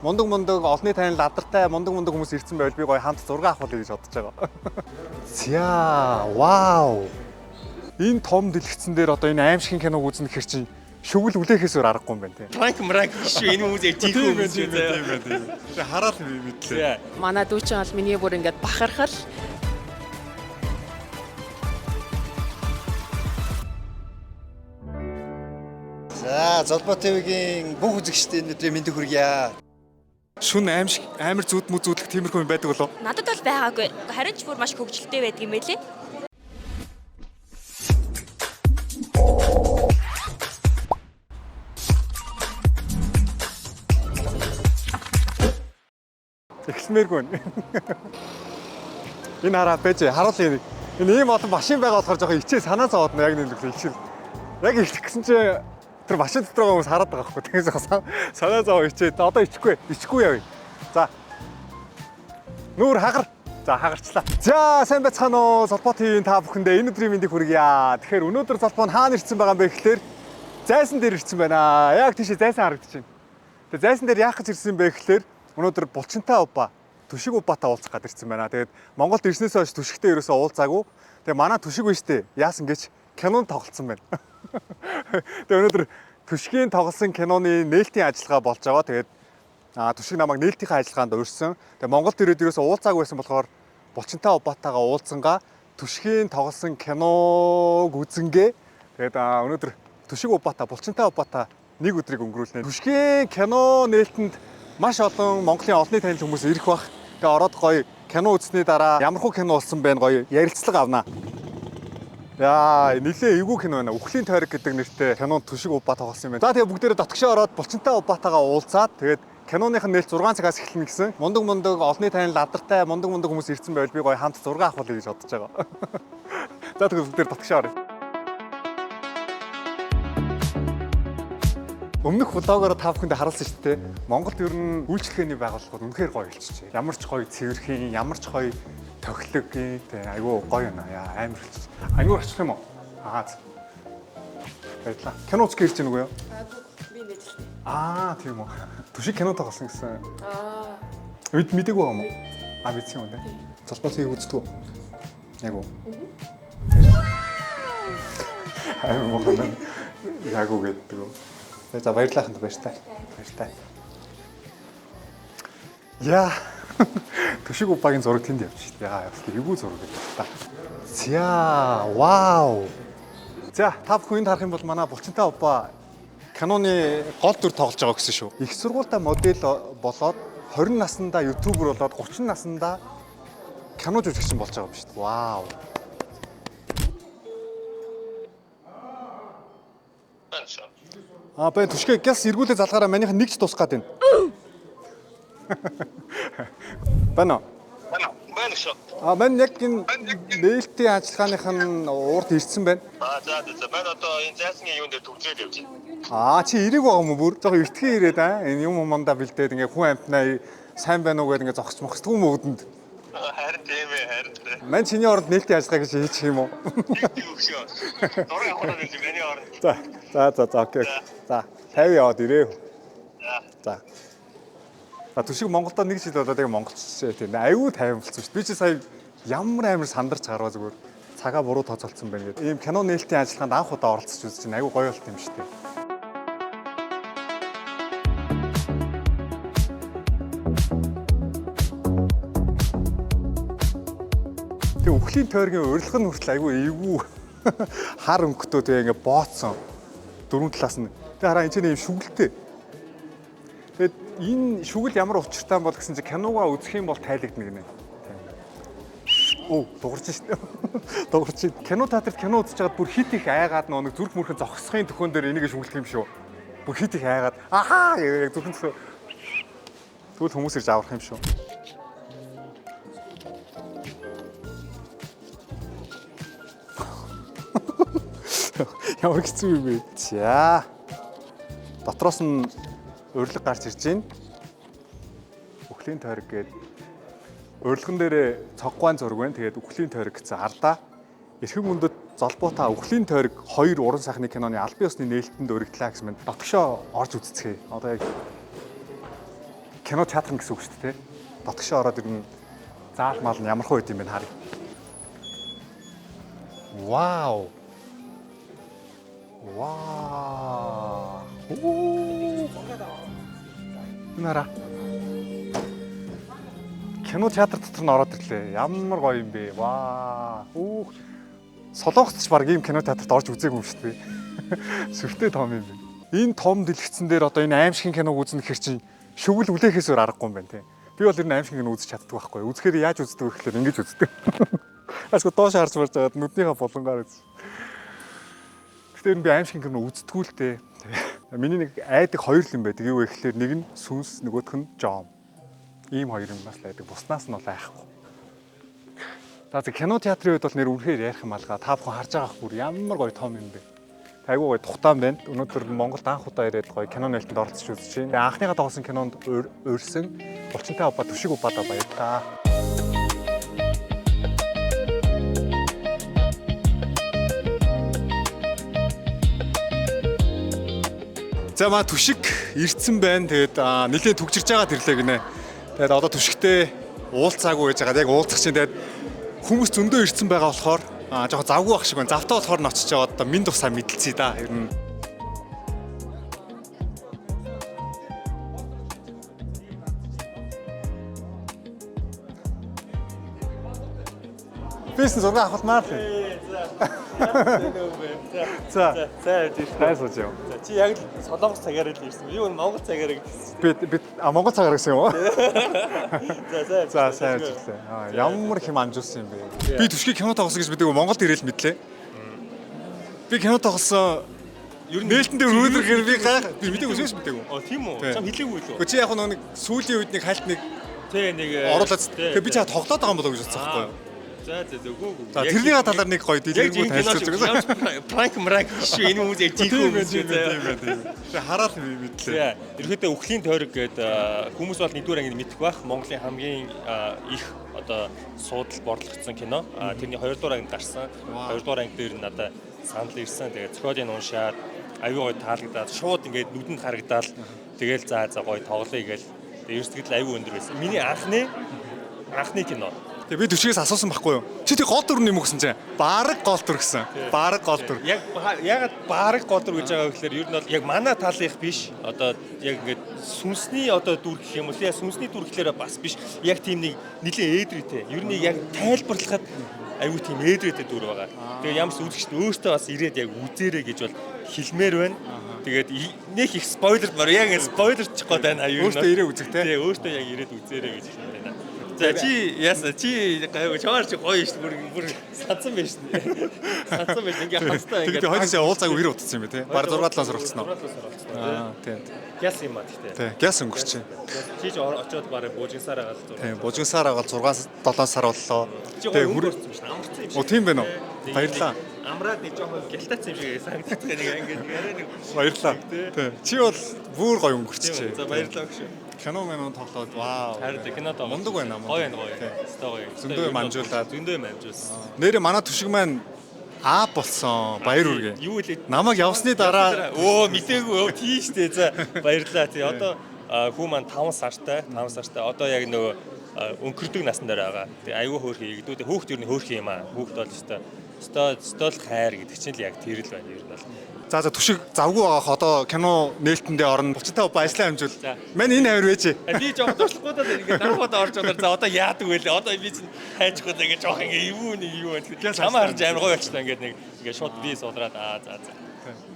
Мундаг мундаг олонний танил алдартай мундаг мундаг хүмүүс ирсэн байвал би гоё хамт зураг авах гэж бодож байгаа. За, вау. Энэ том дэлгэцэн дээр одоо энэ аимшигын киног үзнэ гэхэр чинь шүгэл үлээхээс өөр аргагүй юм байна те. Пранк мранк биш үү? Энэ хүмүүс яг тийм хүмүүс шүү заяа. Тийм байна. Тэгээ хараад би мэдлээ. Манай дүү чинь бол миний бүр ингээд бахархал. За, Золбоо ТV-гийн бүх үзэгчдэд энэ өдрийн мэндийг хүргье. Шүн аимшиг амар зүуд мү зүүдлэх тиймэрхүү юм байдаг болов. Надад бол байгаагүй. Харин ч бүр маш хөгжилтэй байдаг юм байлээ. Эхлэмээргүй байна. Энэ хараа бэж харуулъя энийг. Энэ ийм олон машин байгаа болохоор жоохон ичээ санаа зовоод нь яг нэг л ичээл. Яг эхлэх гэсэн чинь тэр машин дотор байгаа хүмүүс хараад байгаа байхгүй. Тэгээс санаа зовоо ичээ. Одоо ичихгүй. Ичихгүй явъя. За. Нүүр хагар. За хагарчлаа. За сайн байцгаана уу? Золбоо ТV-ийн та бүхэндээ энэ өдрийн мэндийг хүргье. Тэгэхээр өнөөдөр Золбоо нь хаана ирсэн байгаа юм бэ гэхлээр зайсан дээр ирсэн байна. Яг тийшээ зайсан харагдаж байна. Тэгээ зайсан дээр яах гэж ирсэн бэ гэхлээр өнөөдөр Булчинтай Убаа, Түшиг Убаатай уулзах гээд ирсэн байна. Тэгээд Монголд ирснээс хойш Түшигтэй ерөөсөө уулзаагүй. Тэгээ манай Түшиг биш үү? Яасан гэж кинонд тоглолцсон байна. Тэгээ өнөөдөр Түшигийн тоглосон киноны нээлтийн ажиллагаа болж байгаа. Тэгээд Түшиг намайг нээлтийнхээ ажиллагаанд урьсан. Тэгээ Монголд ирээд ерөөсөө уулзаагүй байсан болохоор Булчинтай Убаатайгаа уулзсангаа Түшигийн тоглосон киног үзэнгээ. Тэгээд өнөөдөр Түшиг Убаатай, Булчинтай Убаатай нэг өдрийг өнгөрүүлнэ. Түшигийн кино нээлтэнд маш олон Монголын олонний танил хүмүүс ирэх бах. Тэгээ ороод гоё кино үзсний дараа ямархуу кино болсон бэ гоё ярилцлага авнаа. Яа, нилээ эвгүй кино байна. Үхлийн тойрог гэдэг нэртэй кинонд Түшиг Убаа тоглосон юм байна. За тэгээ бүгдээрээ дотгошоо ороод Булчинтай Убаатайгаа уулзаад тэгээд киноных нь нээлт 6 цагаас эхэлнэ гэсэн. Мундаг мундаг олонний танил алдартай мундаг мундаг хүмүүс ирсэн байвал би гоё хамт зураг авах гэж бодож байгаа. За тэгвэл бүгдээр дотгошоо оръё. Өмнөх влогоор та бүхэндээ харуулсан шүү дээ. Монголд ер нь үйлчлэгээний байгууллагууд үнэхээр гоё хэлчихжээ. Ямар ч гоё цэвэрхэн, ямар ч гоё тохилогийн тэ айгүй гоё юм аа. Амар хэлчих. Аюур очих юм уу? Аа. Баярлалаа. Кино үзэх ирж байна уу юу? Би нэжэлтэй. Аа, тийм үү. Түшиг кино тоглосон гэсэн. Аа. Бид мдэггүй юм уу? Аа, мэдсэн юм уу те? Золбоо цэгийг үздэг үү? Яг уу. Амар мохоо. Яг уу гэдэг үү. За баярлалаа ханд баяртай. Баяртай. Яа. Түшиг Убагийн зураг тэнд явж шít. Яа, явсан. Эвгүй зураг гэдэг та. За, вау. За, та бүхэн энд харах юм бол манай Булчинтай Убаа киноны гол дүр тоглож байгаа гэсэн шүү. Их сургуультай модель болоод 20 наснда ютубер болоод 30 наснда кино жүжигчин болж байгаа юм шүү дээ. Вау. А бай түшгэ гяс эргүүлээ залгаараа манийх нэг ч тусах гад байна. Байна уу? Байна шүү. А мань яг энэ нээлтийн ажиллагааных нь урд ирсэн байна. Аа за за за. Маань одоо энэ зайсны юун дээр төгжрээд явж байна. Аа чи эрээг байгаа юм уу бүр? Жохо эртхэн ирээд аа энэ юм юмдаа бэлдээд ингээ хүн амтнаа сайн байна уу гэдээ ингээ зогсч мохсдгүй юм өгдөнд. Харин тийм ээ, харин тийм. Мань чиний оронд нээлтийн ажиллагаа гэж хийчих юм уу? Тийм шүү. Зураг авах гэж миний оронд. За за за за окей. За 50 яваад ирээ. За. За Түшиг Монголдо нэг жил болоод яг монголчжээ тийм. Аюу тайван болсон шүү дээ. Би чи сая ямар амар сандарч гарваа зүгээр цагаа буруу тооцоолцсон байна гэдэг. Ийм кино нээлтийн ажиллагаанд анх удаа оролцож үзэж чинь аюу гоё болт юм шүү дээ. Тэгээ үхлийн тойргийн урилга нь хүртэл аюу эвгүй хар өнгөтөө тэгээ ингээ бооцсон дөрвөн талаас нь. Тэгээ хараа энэ чинь ийм шүгэлтэй. Тэгээд энэ шүгэл ямар учиртай юм бол гэсэн чинь киногоо үзэх юм бол тайлагдана гинэ. Оо, дуурч шин. Дуурч шин. Кино театрт кино үзэж байгаад бүр хит их айгаад нэг зүрх мөрхөн зогсохын төхөн дээр энийг шүглэх юм шүү. Бүр хит их айгаад ахаа яг зүрхэн зогсоо. Тэгвэл хүмүүс ирж аврах юм шүү. Ямар хэцүү юм бэ? За. Дотроос нь урилга гарч ирж байна. Үхлийн тойрог гээд урилган дээрээ цоггуайн зураг байна. Тэгээд үхлийн тойрог гэсэн ардаа эрхэм хүндэт золбоотой үхлийн тойрог хоёр уран сайхны киноны албан ёсны нээлтэнд өргөдлөө гэсэн мэн дотгошоо орж үзцгээе. Одоо яг Кино театр гэсэн үг шүү дээ, тэ. Дотгошоо ороод ирнэ. Заал мал нь ямар хөө байд юм бэ харъя. Вау. Вау. Нара. Кино театр дотор нь ороод ирлээ. Ямар гоё юм бэ? Ваа. Үүх. Солонгост ч баг ийм кино театрт орж үзээгүй юм шүү дээ. Сүртэй том юм бэ. Энэ том дэлгэцэн дээр одоо энэ аимшигын киног үзнэ гэхэр чинь шүгэл үлээхээс өөр аргагүй юм байна те. Би бол ер нь аимшигын кино үзэж чаддаг байхгүй. Үзэхээр яаж үздэг вэ гэхлээр ингэж үздэг. Ашгүй доош харж марж байгаад нүднийхээ булангаар үз. Гэтэ ер нь би аимшигын кино үздэггүй л дээ. Миний нэг айдаг хоёр л юм байдаг. Юу вэ гэхлээр нэг нь сүнс, нөгөөх нь жом. Ийм хоёр юм бас л айдаг. Буснаас нь бол айхгүй. За за кино театрын үед бол нэр үнэхээр ярих юм алга. Та бүхэн харж байгаа бүр ямар гоё том юм бэ. Айгуу гоё тухтаан байна. Өнөөдөр Монголд анх удаа ирээд гоё кино нээлтэнд оролцож үзэж байна. Тэгээ анхныхаа тоглосон кинонд урьсан Булчинтай Убаа Түшиг Убаадаа баярлалаа. За маа Түшиг ирцэн байна. Тэгээд нэлээд түгжирж байгаа тэрлээ гинэ. Тэгээд одоо Түшигтэй уулзаагүй байж байгаа. Яг уулзах чинь тэгээд хүмүүс зөндөө ирцэн байгаа болохоор жоохон завгүй байх шиг байна. Завтаа болохоор нь очиж яваад одоо минь тусаа мэдлцээ да. Ер нь. Бисн зураг авахмаар л. За. За явж ирсэн. Сайн сууж яв. За чи яг л Солонгос цагаар л ирсэн. Юу н Монгол цагаар гэсэн. Би Монгол цагаар гэсэн юм уу? За сайн. За сайн ажиллаа. Ямар хэм амжуулсан юм бэ? Би Түшгийг кино тоглосон гэж мэдээгүй Монголд ирээл мэдлээ. Би кино тоглосон. Ер нь Нээлтэн дээр өнөөдөр гэр би гайх би мэдээгүй шээс мэдээгүй. Оо тийм үү? Тий. Чам хэлээгүй лүү? Гэхдээ чи яг нэг сүүлийн үед нэг хальт нэг Тий нэг оруулаад тэгээ би чаа тоглоод байгаа юм болоо гэж бодсон байхгүй юу? За за за үгүй үгүй. За тэрний талаар нэг гоё дэлгэрэнгүй танилцуулж өгсөн. Пранк мранк шүү энэ хүмүүс яг Тийм жинхэнэ байх, хүмүүс тийм шүү байх, заяа. тийм байх, тийм байх. Тэгээ хараад би мэдлээ. За ерөнхийдөө Үхлийн тойрог гэдэг хүмүүс бол нэгдүгээр анги мэдэх байх. Монголын хамгийн их одоо суудал борлогдсон кино. Тэрний хоёрдугаар ангид гарсан. Хоёрдугаар анги дээр надад санал ирсэн. Тэгээд зохиолыг уншаад аюу гоё таалагдаад шууд ингээд нүдэнд харагдаал. Тэгэл за за гоё тоглоё гээл. Тэгээд ер сэтгэл аюу өндөр байсан. Миний анхны кино. Тэгээ би Түшигээс асуусан байхгүй юу? Чи тэг гол дүр юм уу гэсэн чинь бараг гол дүр гэсэн. Бараг гол дүр. Яг ягаад бараг гол дүр гэж байгаа вэ гэхээр ер нь бол яг манай талынх биш. Одоо яг ингээд сүнсний одоо дүр гэх юм уу? Яг сүнсний дүр гэхлээрээ бас биш. Яг тийм нэг нэлээд ээдрийтэй. Ер нь яг тайлбарлахад аюу тийм ээдрийтэй дүр байгаа. Тэгээ ямар ч үзэгчд өөртөө бас ирээд яг үзээрэй гэж бол хэлмээр байна. Тэгээд нэх их спойлер бар яг ингээд спойлерчих гээд байна аюу. Өөртөө ирээ үзэх те. Тэгээ өөртөө яг ирээд үзээрэй гэж хэлмээр байна. За чи яасан чи гайгүй чамаар чи гоё шүү дээ бүр садсан байж шүү. Садсан байж ингээ хастаа ингээ. Тэгээ хоёулаа уулзаагүй хэр утсан юм бэ те? Бараг 6 7 сар болцсон уу? 6 7 сар болцсон. Тийм. Яс юм а гэхдээ. Тийм. Гяс өнгөрч. Чи ч очоод бараг буужинсаар агаал зур. Тийм. Бужигсаар агаал 6 7 сар боллоо. Чи гоё өнгөрсөн юм шиг амарсан юм шиг. Оо тийм байна уу? Баярлалаа. Амраад нэг жоохон гялтаацсан юм шиг санагддаг нэг ингээ нэг арай нэг. Баярлалаа. Тийм. Чи бол бүр гоё өнгөрчихээ. За баярлалаа өгш. Кино мэн тоглоод вау. Харин кино тоглоод. Мундаг байна мундаг. Гоё байна гоё. Тийм. Өстой гоё. Зөндөө юм амжуулаад. Зөндөө юм амжуулсан. Нэрээ манай Түшиг маань А болсон. Баяр үргээ. Юу вэ? Намайг явсны дараа Өө мдээгүй өө тийм штэ. За баярлалаа. Тий одоо хүү маань 5 сартай, 5 сартай. Одоо яг нөгөө өнгөрдөг насн дээр байгаа. Тэг айгүй хөөрхөн игдүүд. Хүүхд ер нь хөөрхөн юм аа. Хүүхд бол өстой. Өстой л хайр гэдэг чинь л яг тэр л байна ер нь бол. За за Түшиг завгүй байгаах одоо кино нээлтэндээ орно. Булчинтай ба ажлаа амжуул. За. Мань энэ авир байж. Би жоохон туршлахгүй даа ингээд дарахудаа орж байгаа. За одоо яадаг вэ? Одоо би чинь хайчихгүй даа ингээд жоохон ингээд юу нэг юу байна. Чамаа харж амар гоё болчихлоо ингээд нэг ингээд шууд би суулраад аа за за.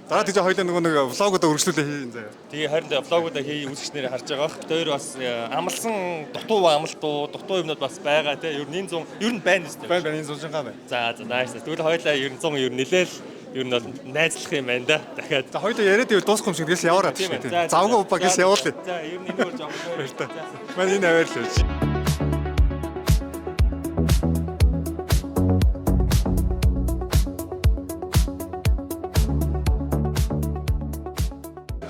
Дараа тийж хоёлаа нөгөө нэг влогуудаа өргөжлүүлээ хийн заяа. Тэгээ харин влогуудаа хий үзэгчнэрээ харж байгаа бах. Тэр бас амлсан дутуу амлтуу, дутуу юмнууд бас байгаа те. Ер нь энэ 100 ер нь байна үстэй. Байна байна энэ зуржингаа байна. За за nice. Тэгвэл хоёлаа ер нь 100 ер нь нилээл ер нь бол найзлах юм байна да. Дахиад. За хоёлаа яриад ивэл дуусах юм шиг тэгээс яваарай Тийм тийм. ээ. За, Завгүй ба гэс явуулъя. За ер нь энэ өөр жоохон Баярлалаа. Мань энэ авир л байж.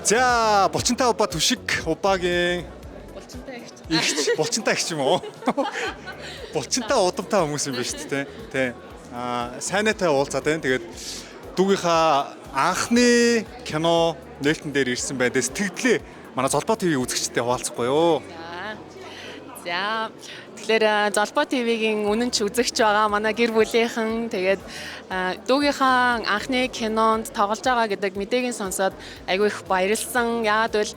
За, Булчинтай Убаа Түшиг Убаагийн Булчинтай ихч. Игч, булчинтай игч юм уу? Булчинтай удамтай хүмүүс юм байна шүү дээ, тэ. Аа, сайнаатай уулзаад байна. Тэгээд дүүгийнхаа анхны кино нээлтэн дээр ирсэн байна. Тэгээд сэтгэлдээ манай Золбоо ТV үзэгчтэй хуваалцахгүй юу? За. За тэгэхээр Золбоо ТV-гийн үнэнч үзэгч байгаа манай гэр бүлийнхэн тэгээд дүүгийнхаа анхны кинонд тоглож байгаа гэдэг мэдээг нь сонсоод айгүй их баярлсан. Яагаад гэвэл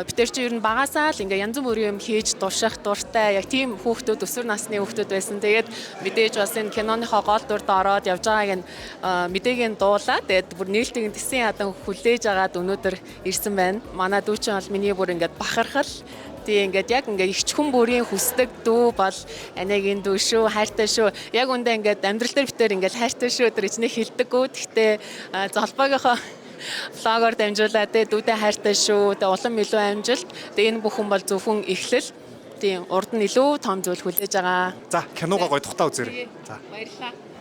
бид нар чинь ер нь багасаа л ингээ янз бүрийн юм хийж турших дуртай яг тийм хүүхдүүд өсвөр насны хүүхдүүд байсан. Тэгээд мэдээж бас энэ киноныхоо гол дүрд ороод явж байгааг нь мэдээг нь дуулаад тэгээд бүр нээлтийг нь тэсэн ядан хүлээж агаад өнөөдөр ирсэн байна. Манай дүү чинь бол миний бүр ингээд бахархал. Тий, ингээд яг ингээд ихчхэн бүрийн хүсдэг дүү бол анагийн дүү шүү, хайртай шүү. Яг үндэ ингээд амьдрал дээр битээр ингээд хайртай шүү тэр ичнэ хэлдэггүй. Гэхдээ Золбоогийнхоо влогоор дамжуулаад тэ дүүдээ хайртай шүү. Тэ улам илүү амжилт. Тэ энэ бүхэн бол зөвхөн эхлэл. Тийм, урд нь илүү том зүйл хүлээж байгаа. За, киногоо гоё тухтаа үзээрэй. За. Баярлалаа.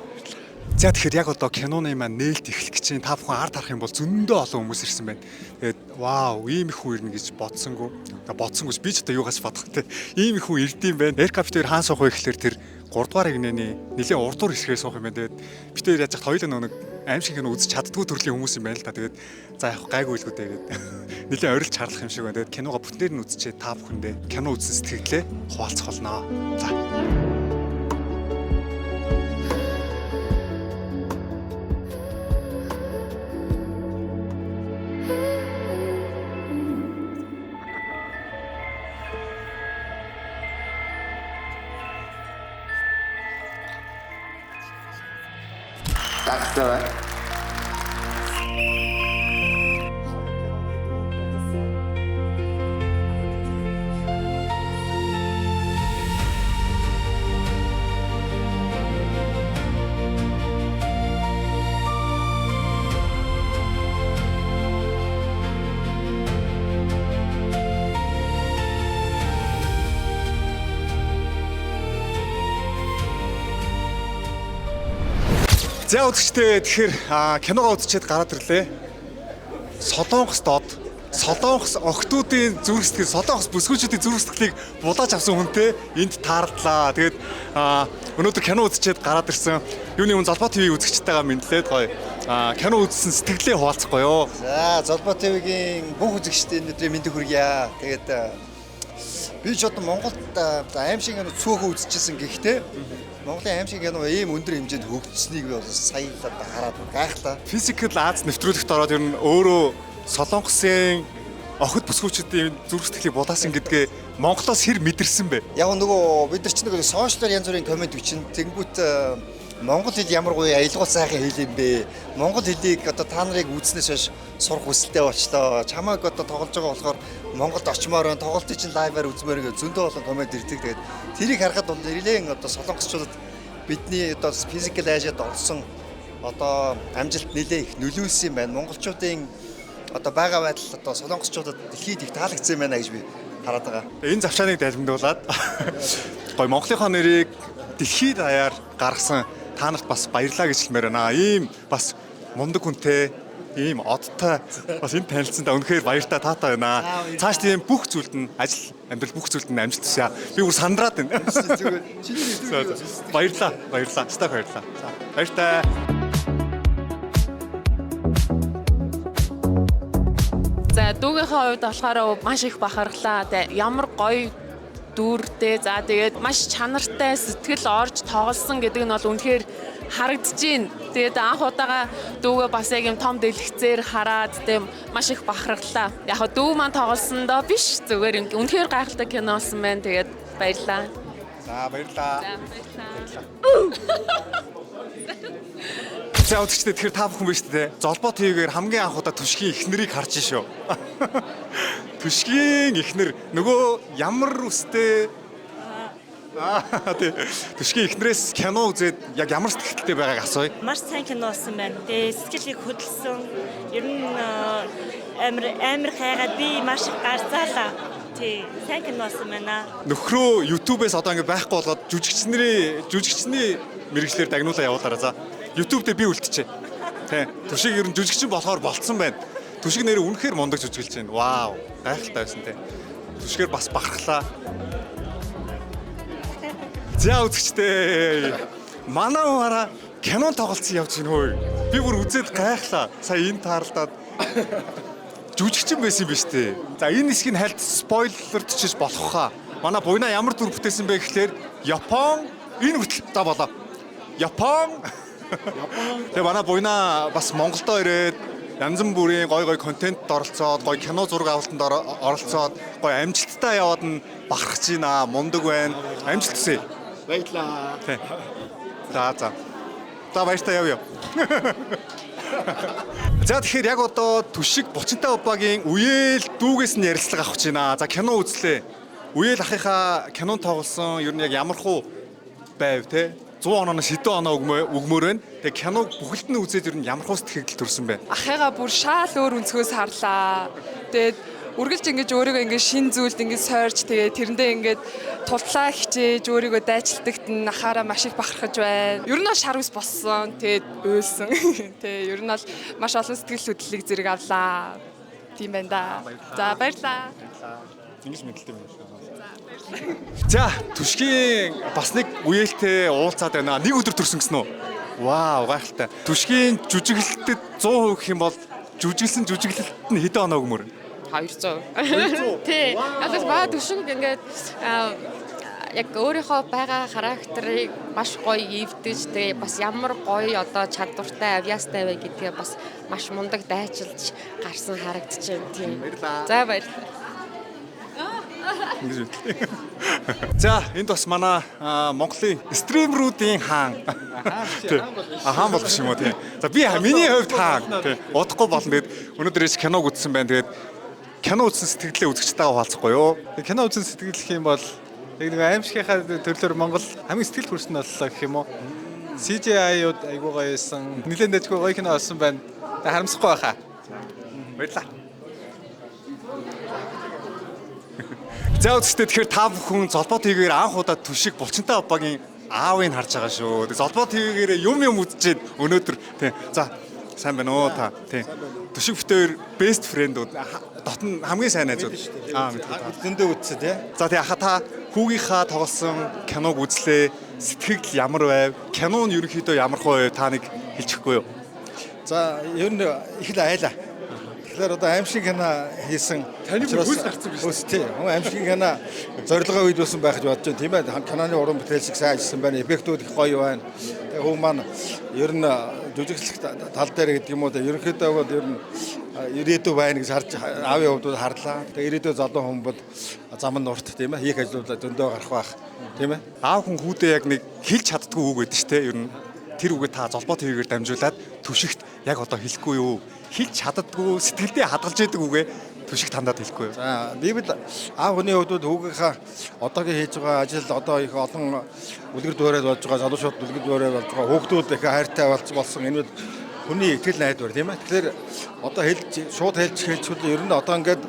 За, тэгэхээр яг одоо киноны маань нээлт эхлэх гэж байна. Та бүхэн ард харах юм бол зөндөө олон хүмүүс ирсэн байна. Тэгээд вау, ийм их хүн ирнэ гэж бодсонгүй. Бодсонгүй би ч одоо юугаас бодох те. Ийм их хүн ирд юм байна. Air Cafe дээр хаан суух вэ гэхлээр тэр 3 дугаар эгнээний нэлээд урдуур хэсгээр суух юм байна. Тэгээд бид хоёр яаж хат хоёулаа нэг аим шиг кино үзэж чаддгүй төрлийн хүмүүс юм байна л та. Тэгээд за яг гайгүй илгүү дээ гээд нэлээд орилж чарлах юм шиг байна. Тэгээд киногоо бүтнээр нь үзчихээ та бүхэндээ кино үзсэн сэтгэлдээ хуваалцах болно. За. Гайхалтай байна. За, үзэгчдээ, тэгэхээр киногоо үзчихэд гараад ирлээ. Солонгос дод, Солонгос охтуудын зүрх сэтгэл, Солонгос бүсгүүчүүдийн зүрх сэтгэлийг булааж авсан хүнтэй энд таарлаа. Тэгээд өнөөдөр кино үзчихэд гараад ирсэн. Юуны өмнө Золбоо ТV үзэгчтэйгээ мэдлээд гоё. Кино үзсэн сэтгэлээ хуваалцах гоё. За, Золбоо ТV-гийн бүх үзэгчдийн өнөөдрийн мэндийг хүргье. Тэгээд би ч одоо Монголд аим шиг кино цөөхөн үзчихсэн, гэхдээ Монголын аим шиг кино ийм өндөр хэмжээнд хөгжсөнийг би бол сая л одоо хараад гайхлаа. Physical Ads нэвтрүүлэгт ороод ер нь өөрөө Солонгосын охид бүсгүүчүүдийн зүрх сэтгэлийг булаасан гэдгээ Монголоос хэр мэдэрсэн бэ? Яг нөгөө бид нар ч нэг social аар янз бүрийн comment бичнэ. Тэнгүүт монгол хэл ямар гоё аялгуул сайхан хэл юм бэ. Монгол хэлийг одоо та нарыг үзснээс хойш сурах хүсэлтэй болчлоо. Чамааг одоо тоглож байгаа болохоор Монголд очимоор байна. Тоглолтыг чинь live аар үзмээр гэж зөндөө олон comment ирдэг. Тэгээд тэрийг харахад бол нэлээн одоо солонгосчуудад бидний одоо Physical Asia-д орсон одоо амжилт нэлээ их нөлөөлсөн юм байна. Монголчуудын одоо байгаа байдал одоо солонгосчуудад дэлхийд их таалагдсан юм байна гэж би хараад байгаа. Энэ завшааныг далимдуулаад гоё Монголынхоо нэрийг дэлхийд даяар гаргасан та нарт бас баярлаа гэж хэлмээр байна. Ийм бас мундаг хүнтэй, ийм одтой бас энэ танилцсандаа үнэхээр баяртай таатай байна. Цааш тийм бүх зүйлд нь ажил амьдрал бүх зүйлд нь амжилт хүсье. Би бүр сандраад байна. Зүгээр чиний За, за. Баярлалаа. Баярлалаа. Стах баярлалаа. За, баяртай. За, дүүгийнхээ хувьд болохоор маш их бахархлаа. Тэ ямар гоё дүртэй. За, тэгээд маш чанартай сэтгэл орж тоглосон гэдэг нь бол үнэхээр харагдаж байна. Тэгээд анх удаага дүүгээ бас яг юм том дэлгэцээр хараад тийм маш их бахархлаа. Яг хаа дүү маань тоглосондоо биш, зүгээр үнэхээр гайхалтай кино болсон байна. Тэгээд баярлалаа. За, баярлалаа. За, баярлалаа. За, үзэгчдээ, тэгэхээр та бүхэн биш үү? Золбоо ТV-гээр хамгийн анх удаа Түшгийн эхнэрийг харж шүү. Түшгийн эхнэр нөгөө ямар үстэй. Тий. Түшгийн эхнэрээс кино үзээд яг ямар сэтгэлтэй байгааг асууя. Маш сайн кино болсон байна. Тэгээ сэтгэлийг хөдөлсөн. Ер нь амар амар хайгаад би маш их гарцаалаа. Тий, сайн кино болсон байна. Нөхрөө YouTube-ээс одоо ингэ байхгүй болгоод жүжигчний мэргэжлээр дагнуулаа явуулаарай за. YouTube дээр би үлдчихэ. Тий. Түшиг ер нь жүжигчин болохоор болцсон байна. Түшиг нэр үнэхээр мундаг жүжиглэж байна. Вау, гайхалтай байсан тий. Түшгээр бас бахархлаа. За, үзэгчдээ. Манай хүн кинон тоглолцсон явж байна хөөе. Би бүр үзээд гайхлаа. Сая энэ таарлаад жүжигчин байсан юм биш үү? За, энэ хэсгийг хальт spoiler тчиж болох хаа. Манай буйна ямар дүр бүтээсэн бэ гэхлээр Япон энэ хүртэл за болоо. Япон. Тэгээ манай буйна бас Монголдо ирээд янз бүрийн гой гой контентд оролцоод, гой кино зураг авалтанд оролцоод, гой амжилттай яваад нь бахархаж байна, мундаг байна. Амжилт хүсье. Баярлаа. Тий. За за. За баяртай яв яв. За тэгэхээр яг одоо Түшиг Булчинтай Убагийн Үеэл дүүгээс нь ярилцлага авах гэж байна. За кино үзлээ. Үеэл ахынхаа кинонд тоглосон ер нь яг ямархуу байв те? 100 ононоос хэдэн оноо өгмөр байна. Тэгээ киног бүхэлд нь үзээд ер нь ямархуу сэтгэгдэл төрсэн бэ? Ахыгаа бүр шаал өөр өнцгөөс харлаа. Тэгээд үргэлж ингэж өөрийгөө ингэж шин зүйлд ингэж сойрч тэгээд тэрэндээ ингэж тултлаа хичээж өөрийгөө дайчилдагт нь ахаараа маш их бахархаж байна. Ер нь бол шар ус болсон. Тэгээд уйлсан. Тэгээ ер нь бол маш олон сэтгэл хөдлөлийг зэрэг авлаа. Тийм байна да. За баярлаа. Ингэж мэдлээ юм шиг. За Түшгийн бас нэг үеэлтэй уулзаад байна. Нэг өдөр төрсөн гэсэн үү? Вау, гайхалтай. Түшгийн жүжиглэлтэд 100% гэх юм бол жүжиглсэн жүжиглэлт нь хэдэн оноо өгмөр? 200. Тий. Ядаж баа Түшиг ингээд яг өөрийнхөө байгаа характерыг маш гоё эвдэж тэгээ бас ямар гоё одоо чадвартай авьяастай вэ гэдгээ бас маш мундаг дайчилж гарсан харагдаж байна. Тийм. Баярлалаа. За баярлалаа. Ингэж мэдлээ. За энд бас манай Монголын стримерүүдийн хаан. Хаан бол биш юм уу тий. За би миний хувьд хаан тий. Удахгүй болно. Тэгээд өнөөдөр ич киног үзсэн байна. Тэгээд кино үзсэн сэтгэлдээ үзэгчтэйгээ хуваалцахгүй юу? Кино үзсэн сэтгэл гэх юм бол яг нэг аимшигынхаа төрлөөр Монгол хамгийн сэтгэл хүрсэн боллоо гэх юм уу? CGI-ууд айгуу гоё байсан. Нилээн дэжгүй гоё кино болсон байна. Тэг харамсахгүй байхаа. Баярлалаа. За үзэгчдээ тэгэхээр та бүхэн Золбоо ТV-гээр анх удаа Түшиг Булчинтай Убагийн аавыг харж байгаа шүү. Тэгээ Золбоо ТV-гээр юм үзчихэд өнөөдөр тий. За сайн байна уу та тий. Түшиг битээр best friend-ууд дотн хамгийн сайн найзууд. Аа мэдгүй. Зөндөө үзсэн тий. За тий аха та хүүгийнхаа тоглосон киног үзлээ. Сэтгэгдэл ямар байв? Кино нь ерөнхийдөө ямар хөө байв? Та нэг хэлчихгүй юу? За ер нь их л айлаа. Тэгэхээр одоо аимшиг кино хийсэн Таны бүр хөлс гарцсан биш үү? Хөлс тий. Аимшиг кино зорилгоо биелүүлсэн байх гэж бодож байна. Тийм ээ. Киноны уран бүтээл шиг сайн ажилласан байна. Эффектүүд их гоё байна. Тэгээ хүн маань ер нь жүжиглэх тал дээр гэдэг юм уу ерөнхийдөө бол ер нь ирээдүй байна гэж харж аавын хувьд бол харлаа. Тэгээ ирээдүй залуу хүн бол зам нь урт тийм ээ. Хийх ажлуудаа зөндөө гарах байх тийм ээ. Аав хүн хүүдээ яг нэг хэлж чаддгүй үг байдаг шүү дээ. Ер нь тэр үгээ та Золбоо ТV-гээр дамжуулаад Түшигт яг одоо хэлэхгүй юу? Хэлж чаддгүй сэтгэлдээ хадгалж яадаг үгээ Түшигт хандаад хэлэхгүй юу? За би бол аав хүний хувьд бол хүүгийнхаа одоогийн хийж байгаа ажил одоо их олон үлгэр дуурайл болж байгаа, залуучууд үлгэр дуурайл болж байгаа, хүүхдүүд их хайртай болсон. Энэ бол хүний итгэл найдвар тийм ээ. Тэгэхээр одоо хэлж шууд хэлж хэлчихвэл ер нь одоо ингээд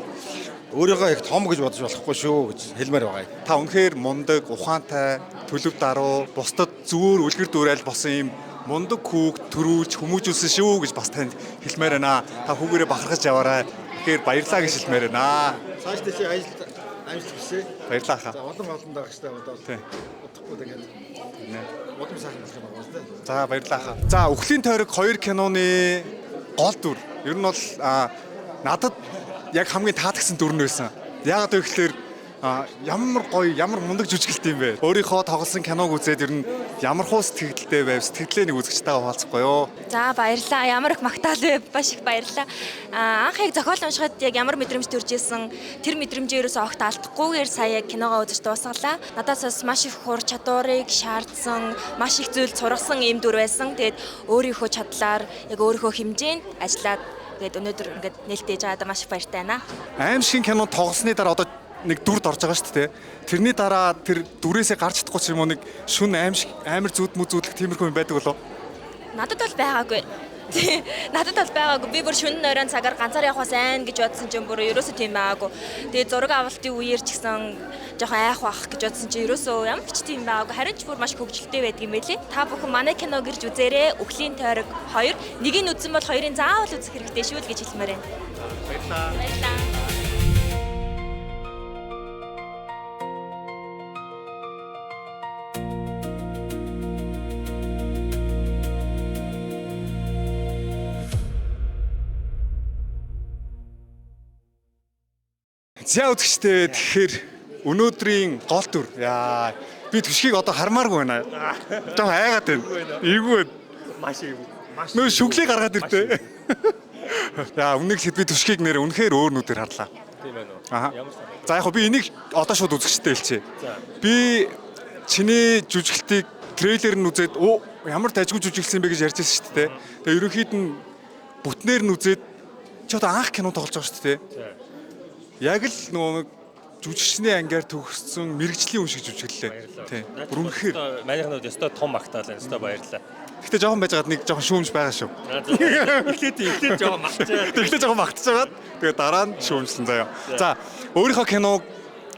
өөрийгөө их том гэж бодож болохгүй шүү гэж хэлмээр байгаа юм. Та үнэхээр мундаг, ухаантай, төлөв даруй, бусдад зүүр үлгэр дуурайл болсон юм мундаг хүүг төрүүлж хүмүүжүүлсэн шүү гэж бас танд хэлмээр байна. Та хүүгээрээ бахархаж яваарай. Тэгэхээр баярлалаа гэж хэлмээр байна. Цааш тийшээ ажил амжилт хүсье. Баярлалаа хаа. За олон олон дагагчтай одоо Тий. удахгүй тэгээд удам сайхан болох юм байна тийм. За баярлалаа хаа. За Үхлийн тойрог хоёр киноны гол дүр. Ер нь бол надад яг хамгийн таалагдсан дүр нь байсан. Яагаад вэ гэхээр ямар гоё, ямар мундаг жүжиглэлт юм бэ? Өөрийнхөө тоглосон киног үзээд ер нь ямар хуу сэтгэгдэлтэй байв? Сэтгэлдээ нэг үзэгчтэйгээ хуваалцахгүй юу? За баярлалаа. Ямар их магтаал вэ? Маш их баярлалаа. Анх яг зохиол уншихад яг ямар мэдрэмж төрж исэн тэр мэдрэмжээ ерөөсөө огт алдахгүйгээр сая яг киногоо үзэж дуусгалаа. Надаас бас маш их хур чадварыг шаардсан, маш их зүйл сургасан ийм дүр байсан. Тэгээд өөрийнхөө чадлаар яг өөрийнхөө хэмжээнд ажиллаад тэгээд өнөөдөр ингээд нээлттэй байгаадаа маш их баяртай байна. Аимшигын кино тоглосны дараа одоо нэг дүрд орж байгаа шүү дээ. Тэрний дараа тэр дүрээсээ гарч чадахгүй ч юм уу нэг шүн аимшиг амар зүуд мү зүүдлэх тиймэрхүү юм байдаг болов? Надад бол байгаагүй. Надад бол байгаагүй. Би бүр шөнө оройн цагаар ганцаар явах бас айн гэж бодсон чинь бүр ерөөсөө тийм байгаагүй. Тэгээ зураг авалтын үеэр ч гэсэн жоохон айх бах гэж бодсон чинь ерөөсөө ямар ч тийм байгаагүй. Харин ч бүр маш хөгжилтэй байдаг юм байлээ. Та бүхэн манай кино гэрж үзээрэй. Үхлийн тойрог 2. Нэгийг үзсэн бол хоёрын заавал үзэх хэрэгтэй шүү л гэж хэлмээр байна. Баярлалаа. Баярлалаа. За үзэгчдээ тэгэхээр Өнөөдрийн гол дүр. Яа. Би Түшгийг одоо хармааргүй байна. Жохоо айгаад байна. Эвгүй байна. Маш эвгүй. Маш. Нөө шүглээ гаргаад иртээ. Яа, үнэнийг хэлэхэд би Түшгийг нэр үнэхээр өөр нүдээр харлаа. Тийм байна уу? Аха. Ямар санаа. За яг хөө би энийг одоо шууд үзэгчтэй хэлчихье. За. Би чиний жүжиглтийг трейлер нь үзээд оо ямар дажгүй жүжиглсэн бэ гэж ярьж байсан шүү дээ. Тэгээ ерөнхийд нь бүтнээр нь үзээд чи одоо анх кино тоглож байгаа шүү дээ. За. Яг л нөгөө нэг жүжигчний ангиар төгссөн мэрэгжлийн хүн шиг жүжиглэлээ. Тий. Бүр үнэхээр. Манайхнууд ёстой том магтаал байна. Ёстой баярлалаа. Гэтэ жоохон байжгаад нэг жоохон шүүмж байгаа шүү. Эхлээд эхлээд жоохон магтчаа. Тэгэхдээ жоохон магтчихаад тэгээ дараа нь шүүмжлэн заяа. За өөрийнхөө киног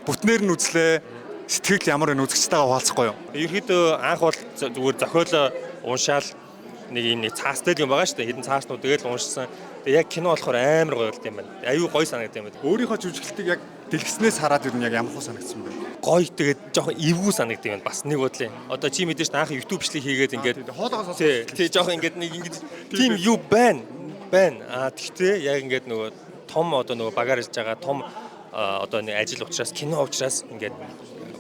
бүтнээр нь үзлээ. Сэтгэл ямар вэ үзэгчтэйгээ хуваалцахгүй юу? Ерөнхийдөө анх бол зүгээр зохиолоо уншаал нэг юм нэг цаастай л юм байгаа шүү дээ. Хэдэн цааснууд тэгэл уншсан. Тэгээ яг кино болохоор амар гоё болд юм байна. Аюу гоё санагдсан юм байна. Өөрийнхөө жүжиглэлтийг яг дэлгэснээс хараад ер нь яг ямар хуу санагдсан бэ? Гоё тэгээд жоохон эвгүй санагдсан юм байна. Бас нэг бодлын. Одоо чи мэдээж анх YouTube бичлэг хийгээд ингээд хоолоогоо сонсох. Тий, тий жоохон ингээд нэг ингээд тийм юу байна. Байна. А тэгтээ яг ингээд нөгөө том одоо нөгөө багаар ирж байгаа том одоо нэг ажил учраас кино учраас ингээд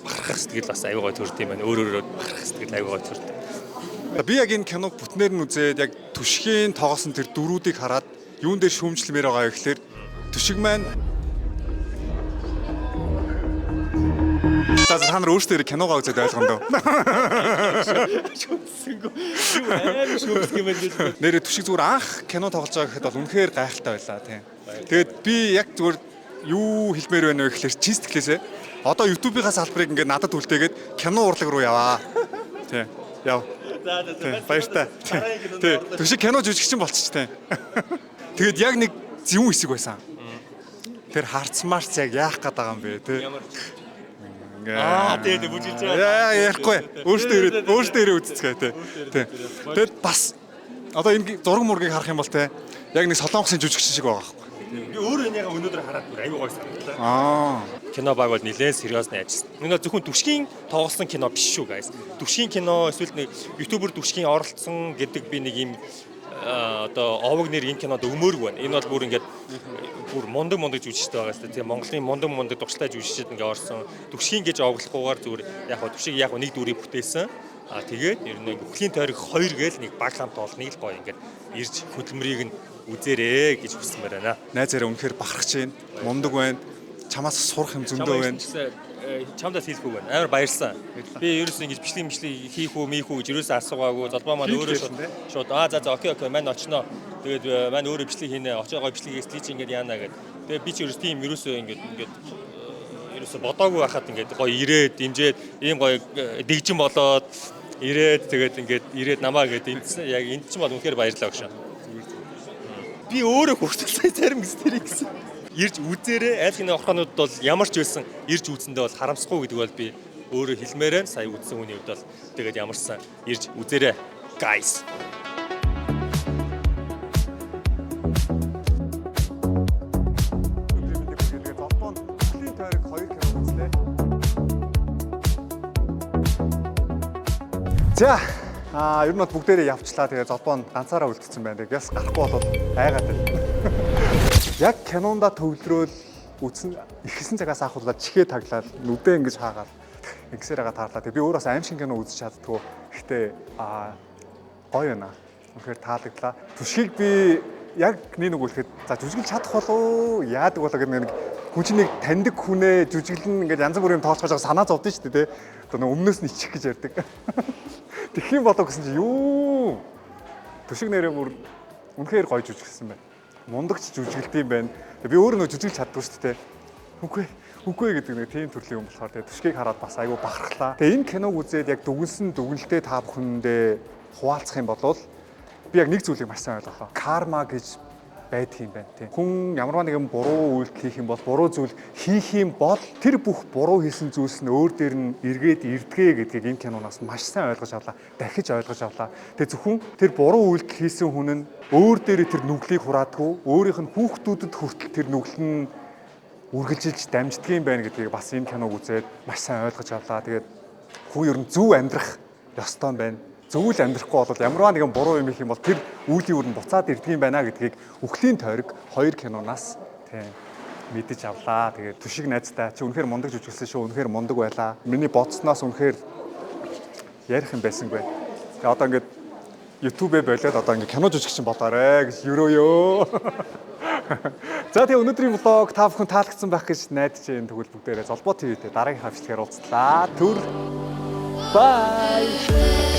бахархах сэтгэл бас аюу гоё төрд юм байна. Өөр өөрөөр бахархах сэтгэл аюу гоё төрд. Би яг энэ киног бүтнээр нь үзээд яг Түшгийн тоглосон тэр дүрүүдийг хараад юун дээр шүүмжлэмээр байгаа вэ гэхээр Түшиг маань За та нар өөрсдөө киногоо үзээд ойлгоно дөө. Шүүмжсэнгүү. Юу амар шүүмжсэх юм байна гэж. Нэрээ Түшиг зүгээр анх кино тоглож байгаа гэхэд бол үнэхээр гайхалтай байлаа тийм. Тэгээд би яг зүгээр юу хэлмээр байна вэ гэхээр чин сэтгэлээсээ одоо YouTube-ийнхаа салбарыг ингээд надад үлдээгээд кино урлаг руу яваа. Тийм. Яв. За за Тийм, баяртай. Тийм. Түшиг кино жүжигчин болчих тийм. Тэгээд яг нэг зөвүүн хэсэг байсан. Тэр харц марц яг яах гээд байгаа юм бэ тий. Ямар Аа тий тий бүжиглж байгаа. Яа ярихгүй. Өөртөө ирээд өөртөө ирээ үзцгээе тий. Тий. Тэгэд бас одоо энэ зураг мургийг харах юм бол тий яг нэг солонгосын жүжигчин шиг байгаа байхгүй. Би өөрөө энийгээ өнөөдөр хараад бүр аюу гоё санагдлаа. Аа. Кино баг бол нэлээд сериосны ажилласан. Энэ бол зөвхөн Түшгийн тоглосон кино биш шүү guys. Түшгийн кино эсвэл нэг ютубер Түшгийн оролцсон гэдэг би нэг юм одоо овог нэр энэ кинод өгмөөргүй байна. Энэ бол бүр ингээд бүр мундаг мундаг жүжигчтэй байгаа шүү дээ. Тэгээ Монголын мундаг мундаг туршлагатай жүжигчд ингээд орсон. Түшгийн гэж овоглохгүйгээр зүгээр яг хаа Түшиг яг нэг дүрийг бүтээсэн. А тэгээд ер нь Үхлийн тойрог 2 гээл нэг баг хамт олныг л гоё ингээд ирж хөдөлмөрийг нь үзээрэй гэж хүсмээр байна. Найзаараа үнэхээр бахархаж байна. Мундаг байна. Чамаас сурах юм зөндөө байна. Чамдаас хэлэхгүй байна. Амар баярлсан. Би ерөөсөө ингэж бичлэг мишлэг хийх үү, мийх үү гэж ерөөсөө асуугаагүй. Золбоо маань өөрөө шууд шууд аа за за окей окей маань очноо. Тэгээд маань өөрөө бичлэг хийнэ. Очоо гоё бичлэг хийх чи ингэж яана гэд. Тэгээд би чи ерөөс тийм ерөөсөө ингэж ингэж ерөөсөө бодоогүй байхад ингээд гоё ирээд дэмжээд ийм гоё дэгжин болоод ирээд тэгээд ингээд ирээд намаа гээд дэмжсэн. Яг энд чинь бол үнэхээр баярлалаа гэж. Би өөрөө хүртэл сая зарим гэсэн тэрийг гэсэн. Ирж үзээрэй. Аль хэний орхонууд бол ямар ч байсан ирж үзсэндээ бол харамсахгүй гэдэг бол би өөрөө хэлмээр байна. Сая үзсэн хүний хувьд бол тэгээд ямарсан ирж үзээрэй. Guys. За ер нь бол бүгдээрээ явчлаа. Тэгээ Золбоо нь ганцаараа үлдсэн байна. Тэгээ яс гарахгүй болоод айгаад байна. Яг кинонда төвлөрөөл үзсэн ихсэн цагаас ахуулаад чихээ таглаад нүдээ ингэж хаагаад ингэсээр байгаа таарлаа. Тэгээ би өөрөө бас аимшиг кино үзэж чаддгүй. Гэхдээ гоё байна. Үнэхээр таалагдлаа. Түшгийг би яг нэг үлэхэд за жүжиглж чадах болов уу? Яадаг болоо гэдэг нэг хүн чинь нэг таньдаг хүнээ жүжиглэн ингээд янз бүрийн тоглож байгаа санаа зовдсон шүү дээ, тэ. Одоо нэг өмнөөс нь ичих гэж ярьдаг. Тэгэх юм болоо гэсэн чи юу? Түшиг нэрээ бүр үнэхээр гоё жүжиглсэн байна. Мундагч жүжиглдэм юм байна. Би өөрөө нөө жүжиглж чаддгүй шүү дээ. Үгүй үгүй гэдэг нэг тийм төрлийн юм болохоор тэгээ Түшгийг хараад бас айгүй бахархлаа. Тэгээ энэ киног үзээд яг дүгнсэн дүгнэлтээ та бүхэндээ хуваалцах юм бол би яг нэг зүйлийг маш сайн ойлголоо. Карма гэж байдаг юм байна тийм. Хүн ямарваа нэгэн буруу үйлдэл хийх юм бол буруу зүйл хийх юм бол тэр бүх буруу хийсэн зүйлс нь өөр дээр нь эргээд ирдгээ гэдгийг энэ киноноос маш сайн ойлгож авлаа. Дахиж ойлгож авлаа. Тэгээ зөвхөн тэр буруу үйлдэл хийсэн хүн нь өөр дээрээ тэр нүглийг хураадгүй, өөрийнх нь хүүхдүүдэд хүртэл тэр нүгэл нь үргэлжилж дамждаг юм байна гэдгийг бас энэ киног үзээд маш сайн ойлгож авлаа. Тэгээд хүн ер нь зөв амьдрах ёстой юм байна. Зөв л амьдрахгүй бол ямарваа нэгэн буруу юм их юм бол тэр үйлийн үр нь буцаад ирдэг юм байна гэдгийг Үхлийн тойрог 2 киноноос тийм Мэдэж авлаа. Тэгээд Түшиг найздаа, чи үнэхээр мундаг жүжиглсэн шүү. Үнэхээр мундаг байлаа. Миний бодсноос үнэхээр ярих юм байсангүй. Тэгээ одоо ингээд YouTube-ээ болиод одоо ингээд кино жүжигчин болоорой гэж ерөөё. За, тэгээ өнөөдрийн vlog та бүхэн таалагдсан байх гэж найдаж байна. Тэгвэл бүгдээрээ Золбоо TV-тэй дараагийн бичлэгээр уулзлаа. Түр. Bye.